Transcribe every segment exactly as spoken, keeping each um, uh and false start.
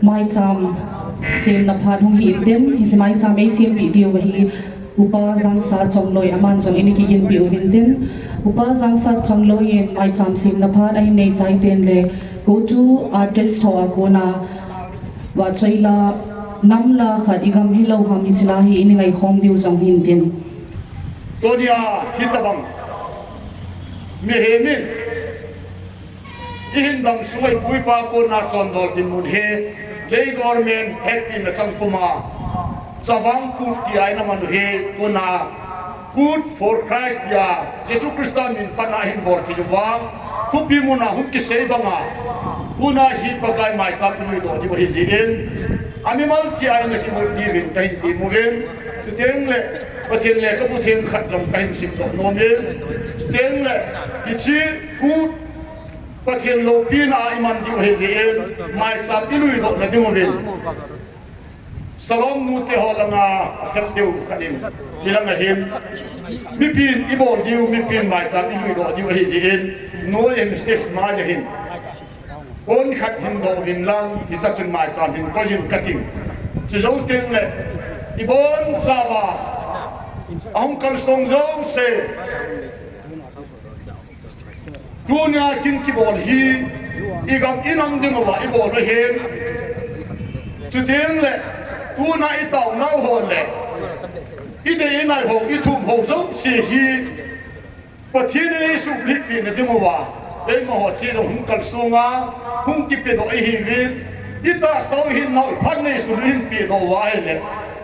Maicham semna phat hung hi intin, hiche maicham eisempeh diu ahi, Upa Jangsat Chongloi aman jong eina kiginpeh uvin tin, Upa Jangsat Chongloi in maicham semna phat ahin nei chai tengle, go-to artist ho a kona vahchoila, namla khat igam hilou ham hiche la hi eina ngaikhom diu jong hi intin. Tunia hitobang mihem in ihin dam sunga ipu ipa kona chondol dinmun hi Lei government hetpina chang puma Chavang Kut tia eina man u hi, tuna Kut for Christ tia Jesu Christa min pana ahin bol thei uva, thupi muna hung kisei banga tuna hi Pakai maicham iluidoh diu ahi jeh in, amimal cheh a eina kimu diuvin kahin temuvin, chutengle Pathen lekhabu theng khat jong kahin simdoh nomin, chutengle hiche Kut Pathen loupina a iman diu ahi jeh in, maicham iluidoh na dinguvin, Salom nute ho langa afel diu khat in, hilanga hin mipin ibol diu, mipin maicham iluidoh diu ahi jeh in, noiya stage mai a hin pon khat hin doh uvin lang, hichea chun maicham hin koijin kating. Chujou tengle, ibonchauva ahung kalsong jouse, tunia kin kibol hi igam inam dinguva ibol u ahin, chutengle tuna itaonau ho le idei inai ho, ithum ho jouse hi Pathen in eisuhpehna dinguva, eimaho cheh jong hung kalsonga hung kipedoh ihiuvin, itahsau ihinnau iphatna isun ihin pedoh uva ahile,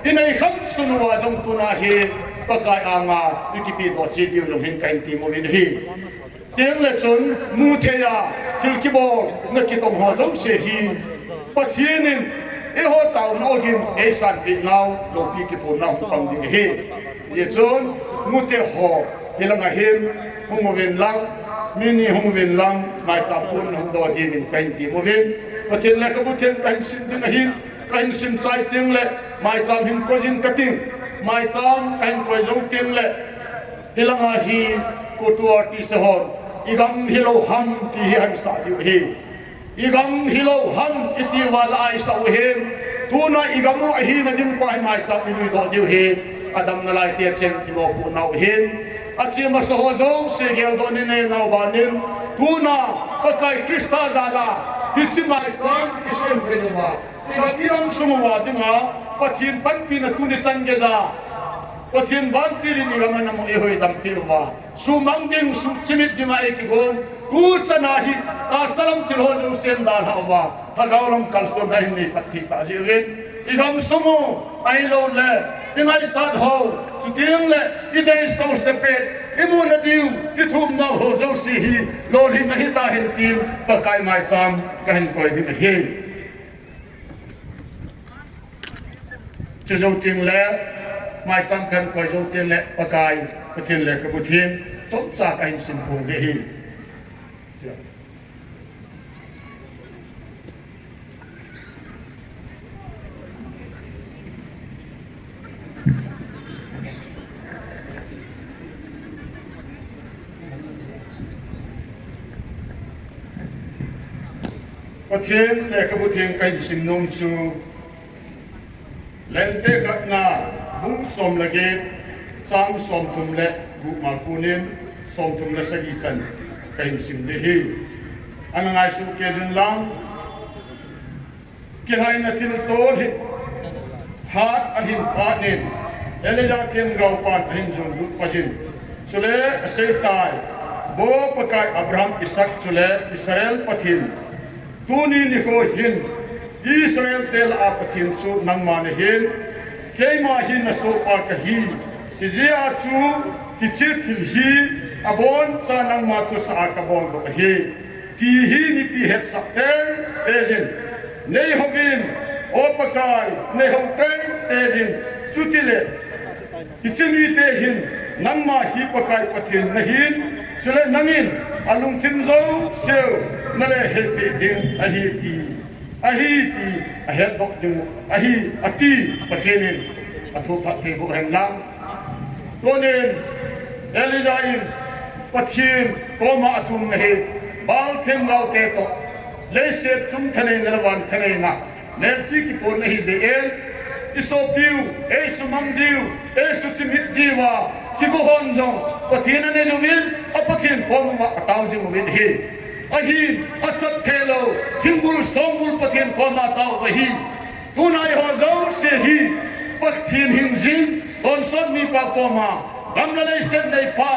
inei khamsun uva jong tuna hi Pakai anga ikipedoh cheh diu jong hin kahin temuvin ahi. Tengle chun, mutheiya thil kibolna kitong ho jouse hi Pathen in eiho taona ogin eisanpeh nau loupi kiphonna hung pang ding ahi. Hijeh chun, mute ho hilanga hin hung uvin lang, mi ni hung uvin lang, maicham pon hung doh diuvin kahin temuvin, Pathen lekhabu theng kahin sim ding ahin, kahin sim chai tengle maicham hin koijin kating. Maicham kahin koi jou tengle, hilanga hi go-to artist hon igam hilou ham ti hi ahin sah diu ahi. Igam hilou ham iti uva la a isah u ahin, tuna igam u ahina ding pa hi maicham iluidoh diu ahi. Adamna laite cheng imopohnau ahin, ache masa ho jouse geldoh inei nau banin, tuna Pakai Christa jala hiche maicham isem thei uva, igam inam sung uva dinga Pathen panpina tuni chan geiya Pathen vantil in igam inam u eihoidam peh uva, sumang ding, suhchimit dinga eikigong, tuchana hi tahsa lam thil ho jousen dalhah uva, lhagao lam kalsonna hin neipat thei tah jeh uvin, igam sung u ahiloule ingaichat ho, chutengle idei sousepet, imuna diu, ithumnau ho jouse hi lolhinna hitahen tin Pakai maicham kahin koi ding ahi. Chujou tengle, maicham kahin koi jou tengle, Pakai Pathen lekhabu theng chomcha kahin simphong ding ahi. Pathen lekhabu theng kahin sim nom chu, Lente khatna bung som le get, chang somthum le gup a konin somthum le sagi chan kahin sim ding ahi. Ana ngaisuh kei jin lang. Kilhaina thilto hi phat alhin phat in Elijah themgaopan ahin jon lut pah in, chule aseitai, Vo Pakai Abraham, Isaac chule Israel Pathen, tuni nikho hin Israelte lah a Pathen chu nangma nahin, keima hi nasohpa kahi. Hijeh a chu hiche thil hi aboncha nangma thusah a kabol doh ahi, ti hi mipi hetsah tei tei jin. Neihouvin, O Pakai, neihou tei tei jin. Chutile hiche mite hin nangma hi Pakai Pathen nahin, chule nangin alungthim jouseu nalehheipeh ding ahi ti, ahi ti ahetdoh ding ahi, ati. Pathen in athu phatthei boh hen lang. Tunin Elijah in Pathen koma athum ahi, Baal themgaote toh, leiset chung thaneina le van thaneina, Melchih kipon ahi jeh in, i sopiu, ei sumang diu, ei suchimit diuva kigo hon jong Pathen anei jouvin, a Pathen kom uva atao jing uvin ahi. Ahin, achat theilou thingbul songbul Pathen koma tao uva ahi. Tuna eiho jouse hi Pathen hing jing, tonsot mipa koma, gam le leiset neipa,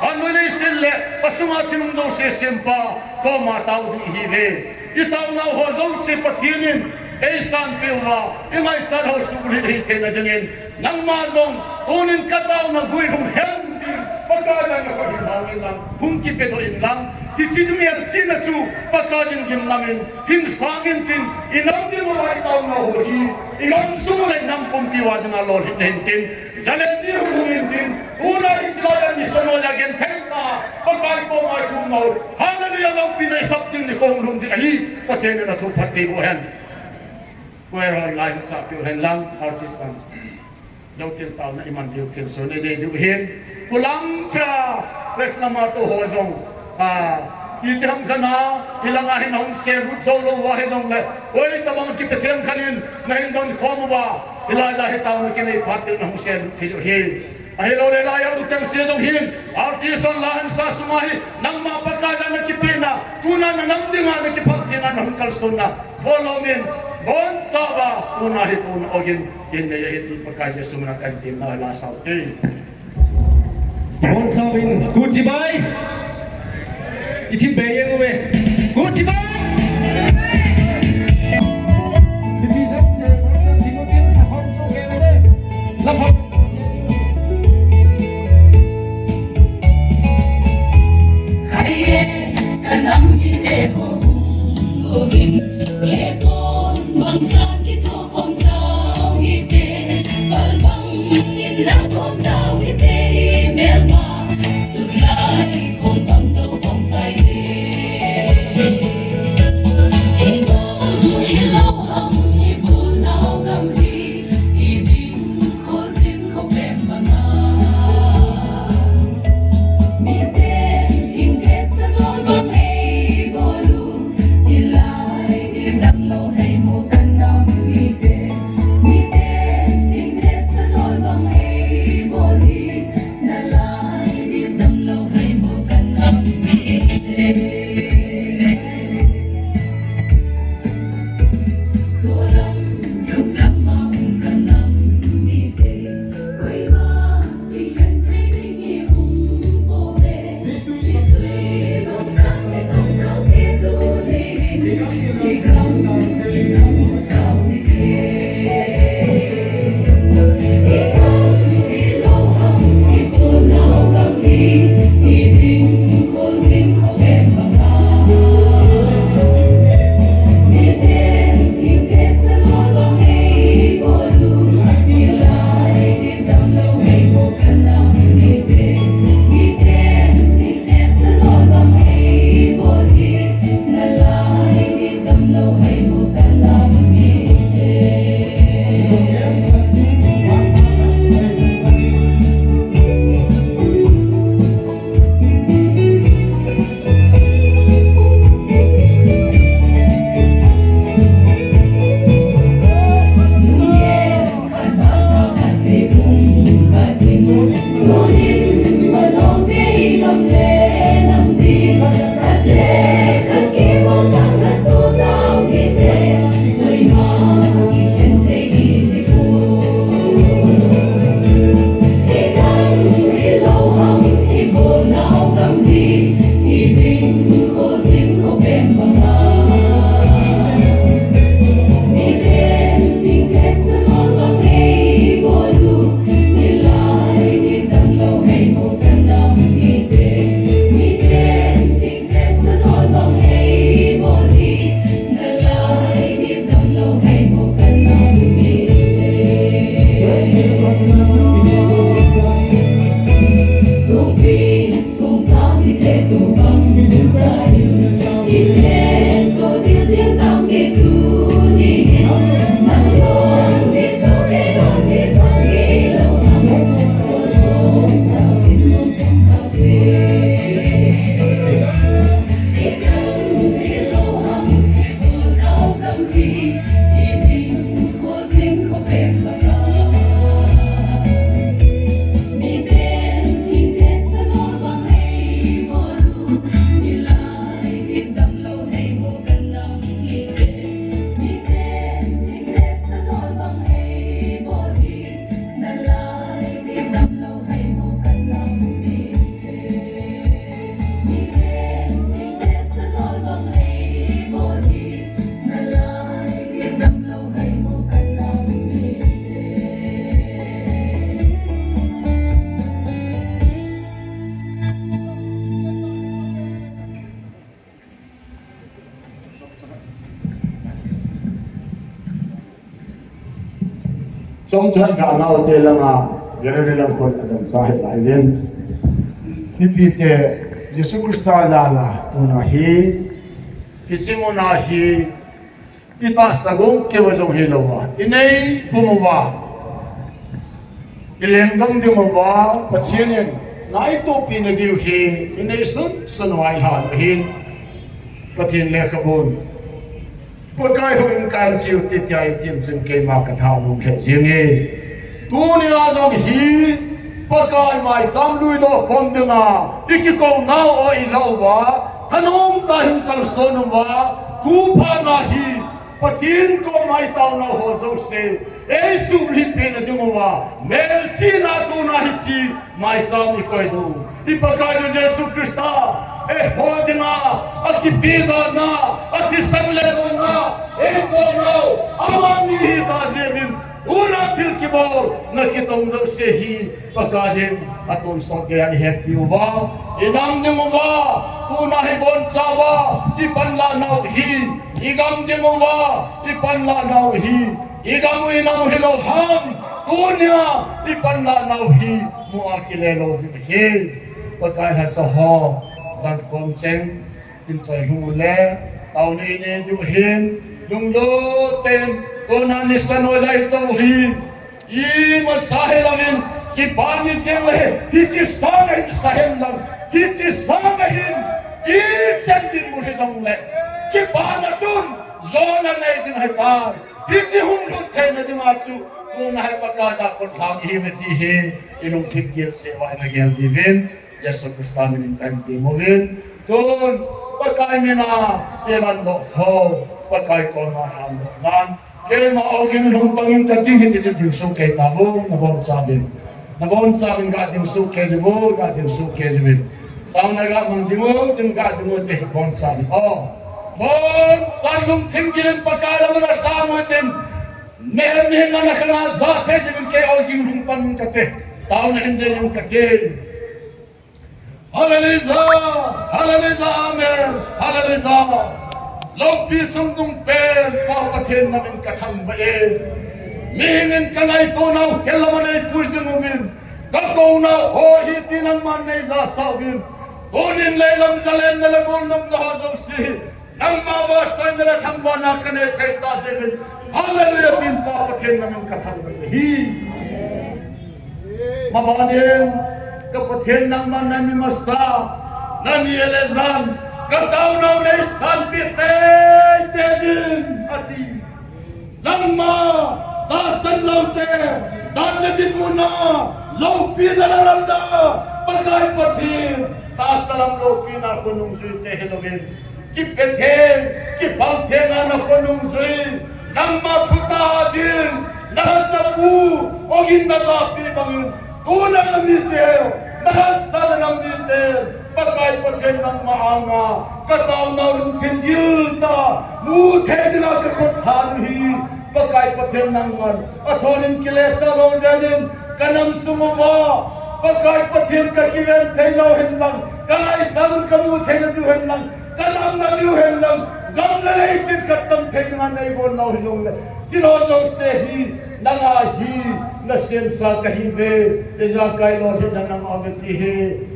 gam le leiset le asunga thingnung jouse sempa koma tao ding ihiuve. I taonau ho jouse Pathen in eisanpeh uva, i ngaichat ho suklit hithei nadingin, nangma jong tunin ka taona guilhung hen ding, Pakai jana kho hin hangin lang, hung kipedoh inlang, hiche melchihna chu Pakai jin gimnam in, hin sangin tin, i nam ding uva i taonau ho hi, i gamsung le i nam pumpi uva dinga lolhinna hin tin, Jalen ni hung hung in tin, tuna hiche lai a mission ho a genthei pa, Pakai koma i thum nau, Hallelujah loupina i sap ding nikho hung lhung ding ahi, Pathen in athu phatthei boh hen. Choir hon lai sah peh u hen lang, artist hon. Jou tin taona i man diu tin sun i dei diu hin. Kulam pia, stage lama tou ho jong. Ah, iti ham khat na, hilanga hin hung selut jou lou uva hijongle. Oi, tabang kipe theng khat in, na hin don khom uva. Hilai a hi taona kinei phat in hung selut thei u hi. Ahilou le lai a um chengse jong hin, artist hon la hansa sunga hi, nangma Pakai a na kipehna, tuna na nam dinga na kiphal dinga na hung kalsonna, tholom in, bonchauva, tuna hi kona ogin, kin nei ahi ti Pakai Jesu mina kahin temna la sao te. Bonchauvin, Kuchibai! Ithim bei jeng uve. Kuchibai! Mipi jouse, Pastor Timothy Sakhom chu keng le. Lapham. Haiye, kanam mite ho hung uvin, kepon bangchan kitho khom tau hite, palbang in lang khom tau hite, imelma. Chomcha ga nau te langa, Galilee lam khun adam cha hi lai vin. Mipite, Jesu Christa jala, tuna hi, hiche muna hi, itahsa gong keu jong hilou va, inei pum uva, ilenggam ding uva, Pathen in, ngaito pi na diu hi, inei sun, sun vai lhan ahin, Pathen lekhabun. Pakai houin kahin cheu te tia itim chun keima katha nom lheh jenge. Tunia jong hi Pakai maicham lui doh khom dinga ikikou nau o ija uva, thanom tah in kalson uva, tu phat na hi Pathen koma itao nau ho jouse eisuh lhit peh na ding uva, melchihna tuna hiche maicham ikoi diu, i Pakai Jesu Christa eiho dinga akipe dohna, athisan le dohna, eijo nau, amani hita jeh uvin, tuna thil kibol na kitong jouse hi Pakai in atonsot geiya ihetpi uva, inam ding uva, tuna hi bonchauva ipan lah nau hi, igam ding uva ipan lah nau hi, igam u inam u hilou ham, tunia ipan lah nau hi, mu a kile lou ding ahi. Pakai lhasa ho, dan khom cheng, in choi lhung ule, taona inei diu hin, lunglut tah in, tuna nisan u lai tou hi, imacha hilouvin, kipana teng le, hiche sanga hin sahen lang, hiche sanga hin, ichan dinmun hijongle, kipana chun, jona nei ding ahitai. Hiche hung lhun theina dinga chu, tuna hi Pakai a khut lhang ihiuve ti hi, ilungthim gil cheh uva ina gel diuvin, Jesu Christa minin kahin temuvin. Tun, Pakai mina, ilan doh ho, Pakai koma han doh nan. Keima ogin hung pangin kating hiti chu ding soh kei tauvo, nabonchauvin. Nabonchauvin ga ding soh kei jiuvo, ga ding soh kei jiuvin. Taona ga mang diu, ding ga diu te bonchauvin. O, bonchan lungthim gilin Pakai lam ana sam utin. Mihem mihem ana khana ja thei dingin kei ogin hung pangin kate. Taona hin dei in kate. Hallelujah! Hallelujah! Amen! Hallelujah! Loupi chungdung pen, Pa Pathen namin kathangvah e. Mihing in kangaito nau, kei lam a neipui jing uvin. Kakou nau, ho hiti nangman neija sah uvin. Tunin leilam jalen na le golnop na ho jouse. Nangma vahchoina le thangvahna kanei thei tah jeh uvin. Hallelujah tin Pa Pathen namin kathangvah e. Mabanin ka Pathen nangman nami masa, nami elejan, ka taonau neisanpeh teitei jin ati. Nangma tahsan loute, dan le dinmun a loupina la lamna, Pakai Pathen, tahsa lam loupina khonung juite hilouvin, kipe theng, kipang theng a na khonung jui, nangma thutah a ding, na hachapu, ogin na japi bangin, tuna na mite, na hatsahna na mite, Pakai Pathen nangma anga, ka taonau lungthim gil tah, mu thei dinga ka khut than u hi, Pakai Pathen nangman, athonin kilesah lou jeh in, ka nam sung uva, Pakai Pathen ka kiven thei lou hen lang, ka ngaichat u ka mu thei na diu hen lang, ka nam na diu hen lang, gam le leiset ka chang thei dinga neigon nau hijongle, tilou jouse hi, nanga hi, na semsa kahiuve, ijakai lolhinna nanga aume ti hi,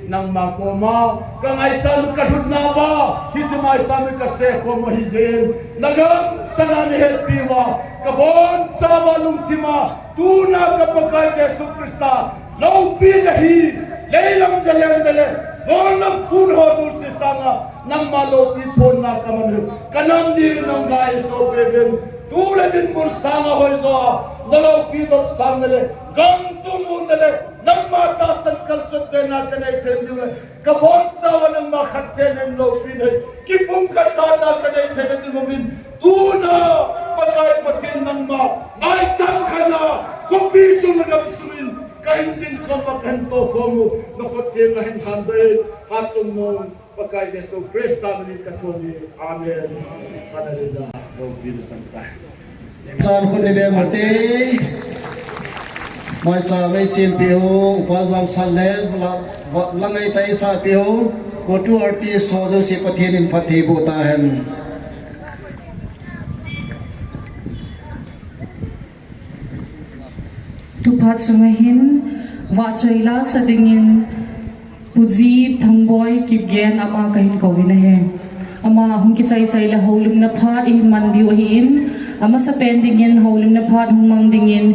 nangma koma, ka ngaichat u ka lhutna uva, hiche maicham hi ka seikhom u ahi jeh in, na gam chana na hetpi uva, ka bonchauva lungthim a, tuna ka Pakai Jesu Christa, loupina hi, leilam jalen le, golnop kun ho jouse sanga, nangma loupi phonna ka man u, ka nam dingin nang ngai soh peuvin, tu le dinmun sanga hoijo a, na loupi dop sang na le, gam tung u na le, nangma tahsan kalsot pehna ka nei theina diu le, ka bonchauva nangma khat seh in loupina hi, kipumkhat tah na ka nei theina ding uvin, tuna, Pakai Pathen nangma, ngaichat khat na, khopi sung le gam sung in, ka hin ding khom uva ka hin tou khom u, na khut thenga hin lhan dei, ha chun nung, Pakai Jesu Christa minin ka thum e. Amen. Hallelujah. Loupi na chang tai. Chan khut ni beng u te. Maicham ei sempeh u, Upa Jangsan le, la, la ngai tai sapeh u, COTU artist ho jouse Pathen in phatthei boh tahen. Thuphat sunga hin, vahchoi la sa dingin, Pu G. Thangboi Kipgen ama kahin kouvin ahi. Ama hung kichai chai le houlimna phat ihin man diu ahin, amasapen dingin houlimna phat hung mang dingin,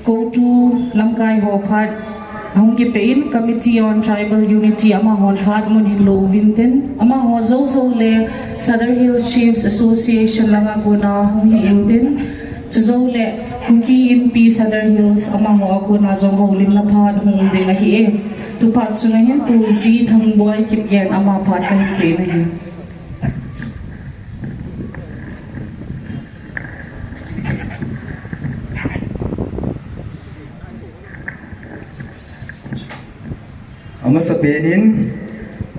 CoTU lamkai ho phat ahung kipe in, Committee on Tribal Unity amahon phat mun hin lo uvin tin, amaho jou jou le Sadar Hills Chiefs Association langa kona hung hi in tin, chujou le Kuki Inpi Sadar Hills amaho a kona jong houlimna phat hung um ding ahi e. Thuphat sunga hin Pu G. Thangboi Kipgen ama phat kahin pe nahi. Amasapen in,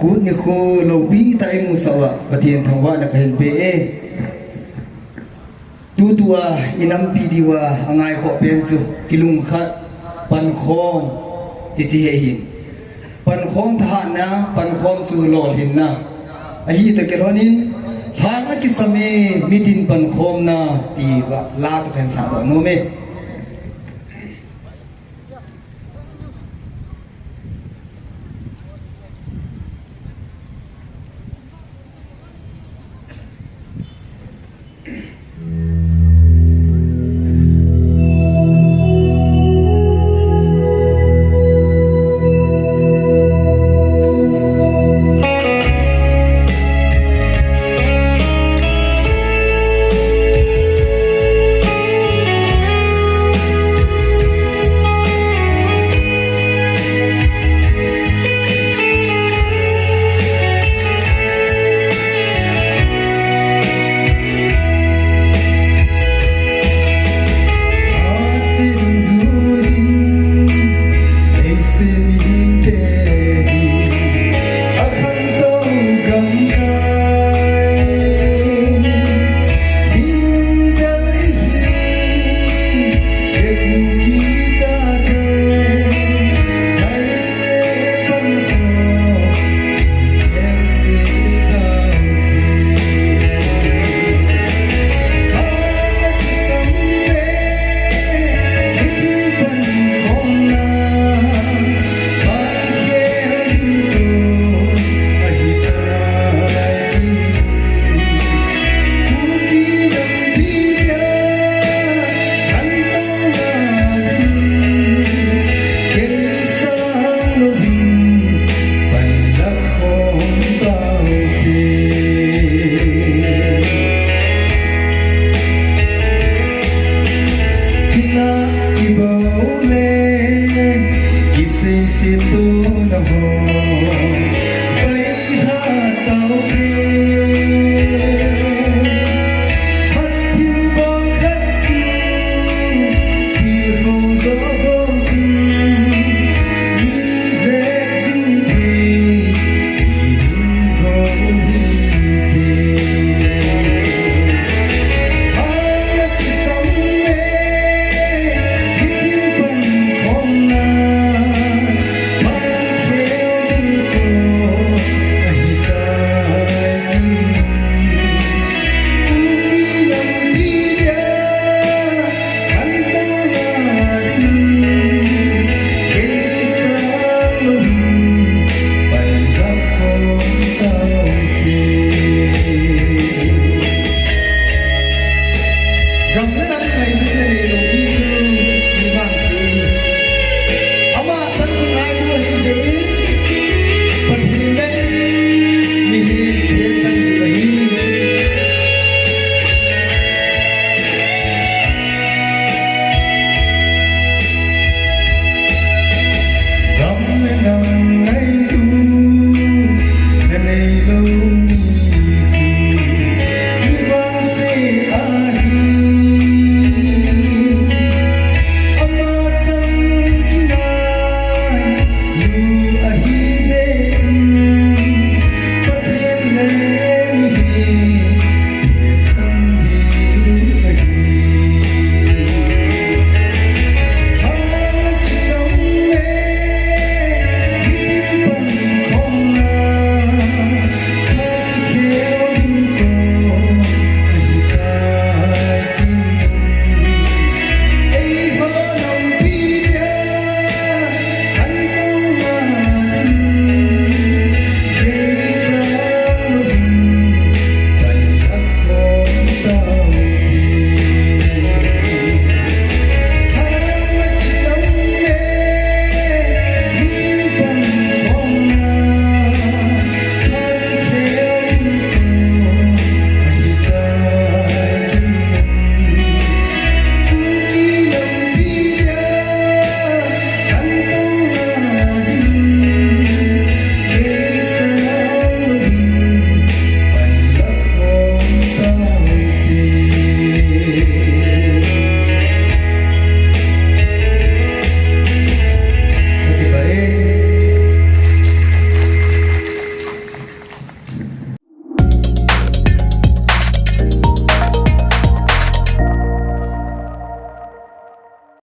kut nikho loupi tah imusah uva, Pathen thangvahna kahin pe e. Tutua inampi diuva angaikhoh pen chu, kilungkhat, pankhom, hiche hi ahin. Pankhom thahatna, pankhom chu lolhinna. Ahi toh kilhonin, lhang akisam e, mitin pankhomna, tia la chu kahin sahdoh nom e.